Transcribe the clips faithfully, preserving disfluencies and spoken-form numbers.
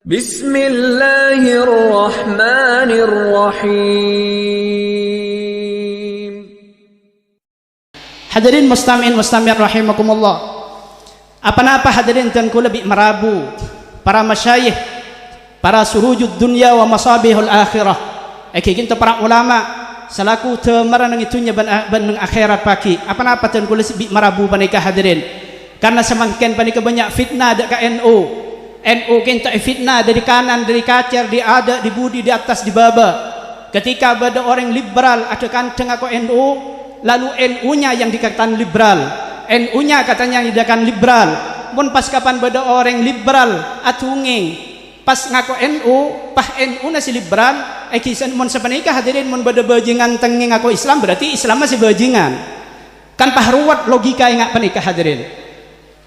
Bismillahirrahmanirrahim. Hadirin mustami'in mustami'at rahimakumullah. Apa-napa hadirin dhân kaulâ bi' marabu para masyayikh, para surujud dunya wa masabihul akhirah. Èngghi ka'dinto para ulama salaku dhâmarra neng è dhunnya bân, bân neng akhèrat pagghi'. Apa-napa dhân kaulâ bi' marabu panèka hadirin? Karna samangkèn panèka bânnya' fitna dâ' ka N U. N U ka'dinto èfitna dâri kanan, dâri kacèr, dâri adâ', dâri budi, dâri attas, dâri bâbâ. Ketika bâdâ orèng liberal adâ' kantha ngako N U, lalu N U-nya yang dikatakan liberal. N U-nya katanya yang dikatakan liberal. Mon pas kapan bâdâ orèng liberal adhungèng, pas ngako N U, pas N U-na sè liberal, èngghi sè, mon sapanèka hadirin, mon bâdâ bhâjingan tèngè ngako Islam, berarti Islamma sè bhâjingan. Kan pas ruwet logika ènga' panèka hadirin.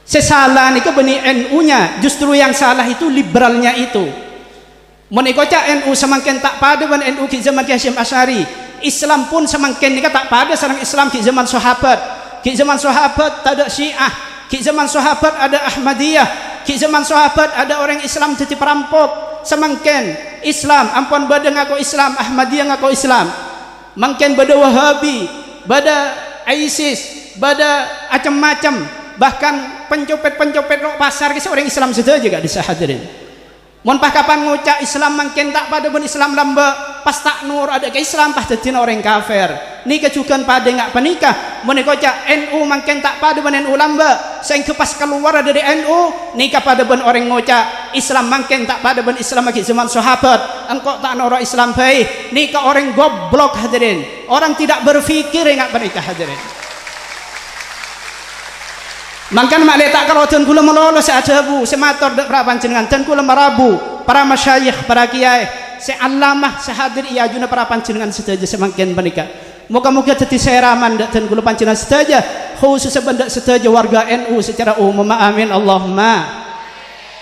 Sè sala nèka bânnè N U-nya, justru yang salah itu liberalnya itu. Mon èkoca' N U samangkèn ta' padâ bân N U ghi' jhâman Kè Hasyim Asy'ari, Islam pon samangkèn nèka ta' padâ sareng Islam ghi' jhâman sahabat. Ghi' jhâman sahabat tadâ' Syiah, ghi' jhâman sahabat adâ' Ahmadiyah, ghi' jhâman sahabat adâ' orèng Islam dhâddhi parampok. Samangkèn Islam ampon bâdâ ngako Islam, Ahmadiyah ngako Islam. Mangkèn bâdâ Wahabi, bâdâ ISIS, bâdâ cem-macem, bahkan pencopet-pencopet ro' pasar ghi' orèng Islam sadhâjâ ka'dissa' hadirin. Mon pas kapan ngoca' Islam mangkèn ta' padâ bân Islam lambâ', pas ta' noro' adâ' ka Islam, pas dhâddhina orèng kafir. Nèka jhughân padâ ènga' panèka, mon èkoca' N U mangkèn ta' padâ bân N U lambâ', saèngghâ pas kalowar dâri N U, nèka padâ bân orèng ngoca' Islam mangkèn ta' padâ bân Islam ghi' jhâman sahabat, engko' ta' noro' Islam bhâi. Nèka orèng goblok, hadirin. Orang tidak berpikir, ènga' panèka, hadirin. Mangkana ma'lè ta' karo dhân kaulâ malolo sè adhâbu, sè mator dâ' para panjhennengngan, dhân kaulâ marabu para masyayikh, para kèyaè, sè allamah, sè hadir è ajunna para panjhennengngan sadhâjâ samangkèn panèka. Moghâ-moghâ dhâddhi sèraman dâ' dhân kaulâ panjhennengngan sadhâjâ, khusussa bân dâ' sadhâjâ warga N U sacara umum. Amin, Allahumma.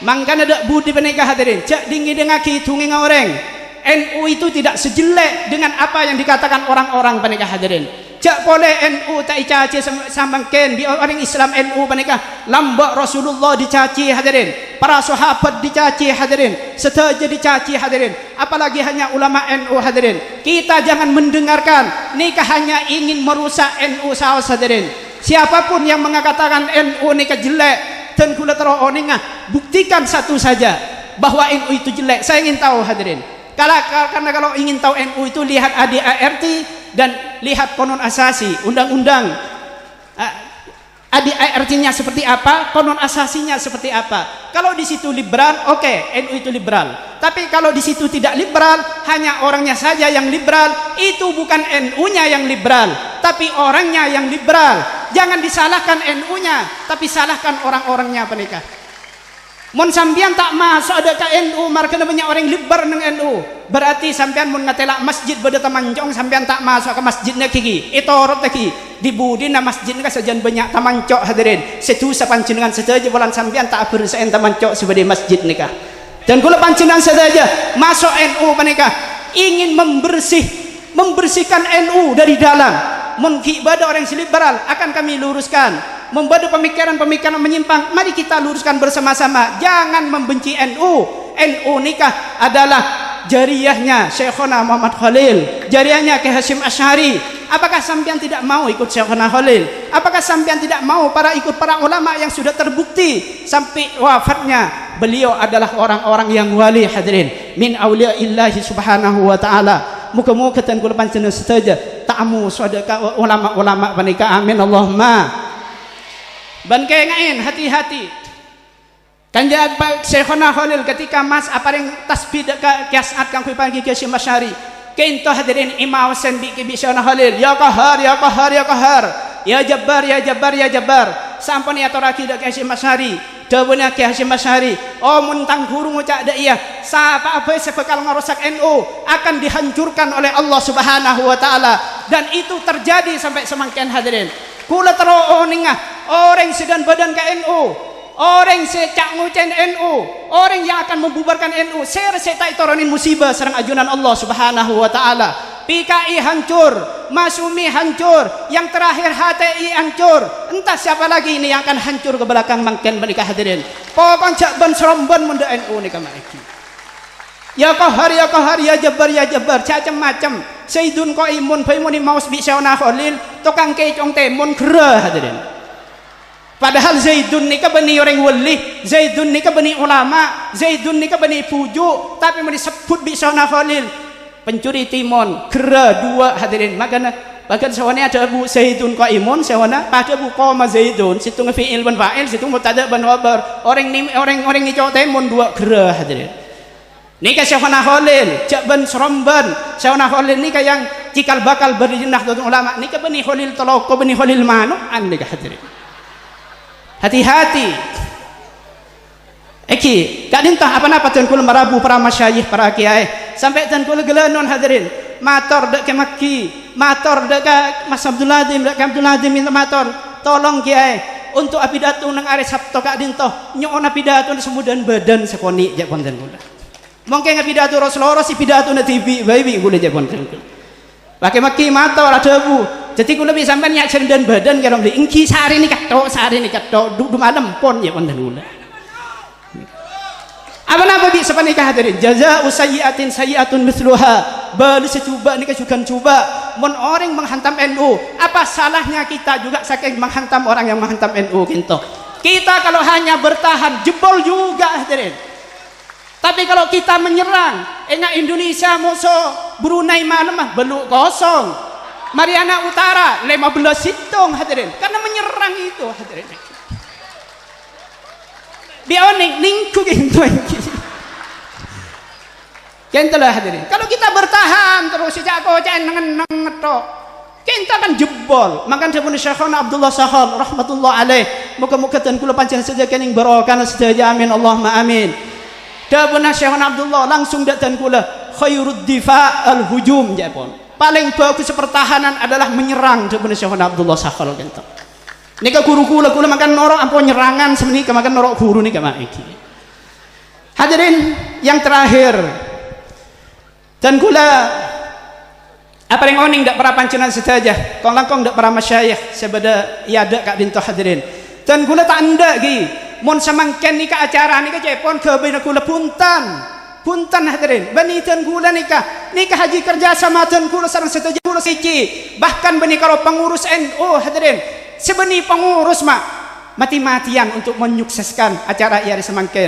Mangkana dâ' budi panèka, hadirin, jhâ' dhing-ngèdhingngaghi dhungèngnga orèng. N U itu tidak sejelek dengan apa yang dikatakan orang-orang panèka, hadirin. Jhâ' polè N U ta' ècaci sam-, samangkèn bi' orèng Islam N U panèka. Lambâ' Rasulullah dicaci, hadirin. Para sahabat dicaci, hadirin. Sadhâjâ dicaci, hadirin. Apalagi hanya ulama N U, hadirin. Kita jangan mendengarkan. Nèka hanya ingin merusak N U saos, hadirin. Siapapun yang mengatakan N U nèka jelek, dhân kaulâ terro onènga, buktikan satu saja bahwa N U itu jelek. Saya ingin tahu, hadirin. Kala-, ka-, karena kalau ingin tahu N U itu, lihat A D A R T dan lihat Qanun Asasi, undang-undang. A-, A D A R T-nya seperti apa, Qanun Asasinya seperti apa. Kalau di situ liberal, oke, N U itu liberal. Tapi kalau di situ tidak liberal, hanya orangnya saja yang liberal, itu bukan N U-nya yang liberal, tapi orangnya yang liberal. Jangan disalahkan N U-nya, tapi salahkan orang-orangnya panèka. Mon sampèyan ta' maso' adâ' ka N U, marghâna bânnya' orèng liber neng N U, berarti sampèyan mon ngatèla' masjid bâdâ tamanco', sampèyan ta' maso' ka masjid nèka ghi, ètorot laghi. Di budina masjid nèka sajân bânnya' tamanco', hadirin. Sè dhusa panjhennengngan sadhâjâ polana sampèyan ta' abersè'è tamanco' sè bâdâ è masjid nèka. Dan kaulâ panjhennengngan sadhâjâ maso' N U panèka ingin membersih membersihkan N U dari dalam. Mon ghi' bâdâ orèng sè liberal, akan kami luruskan. Mon bâdâ pemikiran-pemikiran menyimpang, mari kita luruskan bersama-sama. Jangan membenci N U. N U nèka adalah jariyahnya Syaikhona Muhammad Khalil, jariyahnya Kiai Hasyim Asy'ari. Apakah sampèyan tidak mau ikut Syaikhona Khalil? Apakah sampèyan tidak mau para ikut para ulama yang sudah terbukti sampai wafatnya beliau adalah orang-orang yang wali, hadirin, min auliya'illahi subhanahu wa ta'ala. Moghâ-moghâ dhân kaulâ panjhennengngan sadhâjâ ta' amoso adâ' ka ulama-ulama panèka. Amin, Allahumma. Bân kaènga'è, hati-hati. Kanjeng Syaikhona Khalil ketika maso' aparèng tasbih dâ' ka Kiai As'ad kaangghuy pangghi Kiai Hasyim Asy'ari. Ka'dinto hadirin èmaos bi' Kiai Hasyim Asy'ari, "Ya Qahhar, ya Qahhar, ya Qahhar. Ya Jabbar, ya Jabbar, ya Jabbar." Sampon èatorraghi dâ' Kiai Hasyim Asy'ari. Dhâbuna Kiai Hasyim Asy'ari, "Oh, mon tang ghuru ngoca' dâ' iyâ, sapa'a bhâi sè bhâkal ngarosak N U akan dihancurkan oleh Allah Subhanahu wa Ta'ala." Dan itu terjadi sampai samangkèn, hadirin. Kaulâ terro onènga, orèng sè dhân-bâdhân ka N U, orèng sè ca'-ngoca'è N U, orèng yang akan membubarkan N U, sèra sè ta' ètoronè musibah sareng ajunan Allah Subhanahu wa Ta'ala. P K I hancur, Masyumi hancur, yang terakhir H T I hancur. Entah siapa lagi ini yang akan hancur ke belakang mangkèn panèka, hadirin. Pokokna jhâ' bân-srombân mon dâ' N U nèka ma'èngghi. Ya Qahhar, ya Qahhar, ya Jabbar, ya Jabbar, jhâ' cem-macem. Zaidun Qaimun bhâi mon èmaos bi' Syaikhona Kholil, tokang kècong tèmon ghârâ, hadirin. Padahal Zaidun nèka bânnè orèng wali, Zaidun nèka bânnè ulama, Zaidun nèka bânnè bhuju', tapè mon èsebbhut bi' Syaikhona Kholil, pencuri timun, ghârâ duwâ', hadirin. Makana, bahkan Syaikhona adhâbu Zaidun Qaimun, Syaikhona, padâ bu qoma Zaidun, sèttongnga fi'il bân fa'il, sèttongnga mubtada bân khobar. Orèng nèm-, orèng, orèng ngèco' tèmon duwâ' ghârâ, hadirin. Nèka Syaikhona Kholil, jhâ' bân-srombân. Syaikhona Kholil nèka yang cikal bakal bâdâ è Nahdlatul Ulama. Nèka bânnè Kholil Toloko, bânnè Kholil Mano'an nèka, hadirin. Hati-hati. Èngghi, ka'dinto apa-napa dân kaulâ marabu para masyayikh, para kiyaè. Sampè' dân kaulâ ghâlânon, hadirin. Mator dâ' Kè Maggi, mator dâ' ka Mas Abdul Azim, dâ' ka Abdul Azim mènta mator. Tolong, kiyaè, untuk apidato neng arè Sabto ka'dinto, nyo'ona pidatona sè bhudhân bhâdhân sakonè', jhâ' bân dân kaulâ. Mon kèng apidato ros-loros, sè pidatona dhibi' bhâi bi' kaulâ, jhâ' bân dân kaulâ. Pakkè Maggi mator adhâbu, "Dhâddhi kaulâ bi' sampèyan nya' jhâ' bhudhân bhâdhân, kèra bhâli." "Èngghi, sarèna ka'dinto, sarèna ka'dinto, du-, du malem pon, jhâ' bân dân kaulâ." Apa-napa bi' sapanèka, hadirin? "Jaza'u sayyi'atin sayyi'atun mitsluha." Bâlessâ jhubâ' nèka jhughân jhubâ'. Mon orèng menghantam N U, apa salahnya kita juga sakèng menghantam orang yang menghantam N U, kènto? Kita kalau hanya bertahan, jebol juga, hadirin. Tapi kalau kita menyerang, enga' Indonesia moso Brunei malem, ah, bâllu' kosong. Mariana Utara, lèma bellâs sèttong, hadirin. Karena menyerang itu, hadirin. Bi' onèng, nèngghu kènto èngghi. Kènto la, hadirin. Kalau kita bertahan terus, cè' koca'an neng-, neng-, ngetto'. Kènto kan jebol. Mangkana dhâbuna Syaikhona Abdullah Sahal rahmatullah alaih. Moga-moga dân kaulâ panjhennengan sadhâjâ kènèng barokahna sadhâjâ. Amin. Allahumma amin. Dhâbuna Syaikhona Abdullah langsung dâ' dân kaulâ, "Khairud difa' al hujum," jhâ' pon. "Palèng bhâghus pertahanan adalah menyerang," dhâbuna Syaikhona Abdullah Sahal kènto. Nèka ghuru kaulâ, kaulâ mangkana noro' ampon nyerangan sapanèka, mangkana noro' ghuru nèka ma' èngghi. Hadirin yang terakhir, dân kaulâ aparèng onèng dâ' para panjhennengan sadhâjâ, kong-langkong dâ' para masyayikh sè bâdâ è adâ' ka'dinto, hadirin. Dân kaulâ ta' endâ', ghi. Mon samangkèn nèka acara nèka cè' pon ghâbâyna kaulâ, bhunten. Bhunten, hadirin. Bânnè dân kaulâ nèka, nèka haji kerja sama dân kaulâ sareng sadhâjâ kaulâ sèjhi. Bahkan bânnè karo pengurus N U, hadirin. Sè bânnè pengurus ma' mati-matiyan untuk menyukseskan acara è arè samangkèn.